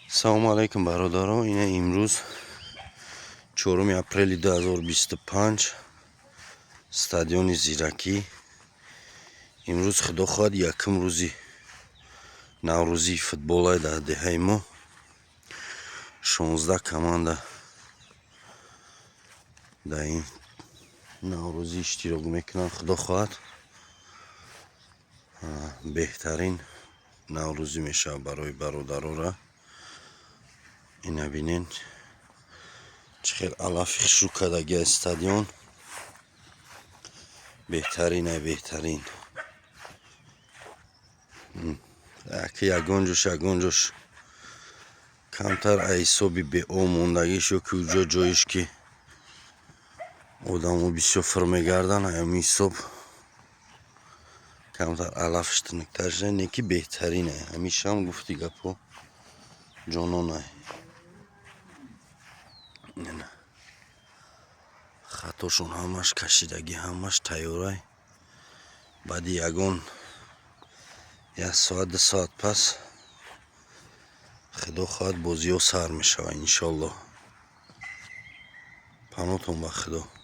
Салому алайкум, бародаро. Ина имрӯз, 4 апрели 2025, стадиони Зиракӣ. Имрӯз, худо хоҳад, якум рӯзи наврӯзии футболай дар деҳаи мо. 16 команда дар ин наврӯзӣ иштирок мекунанд. Худо хоҳад, беҳтарин наврӯзӣ мешавад барои бародарора. Ина бинен, чӣ хел алафи хушрӯ кардагиай стадион. Беҳтаринай, беҳтарин. Яки ягон ҷош камтар аз ҳисоби беоб мондагиш ё ки уҷо ҷоиш, ки одамо бисёр фир мегарданд, ҳамин ҳисоб камтар алафш тунуктар шуда, не ки беҳтаринай. Ҳамишам гуфти гапҳо ҷононай. Ина хатошон ҳамаш кашидагӣ, ҳамаш тайёрай. Баъди ягон як соат, 2 соат пас, худо хоҳад, бозиҳо сар мешавад, иншоллоҳ. Паноҳтон ба Худо.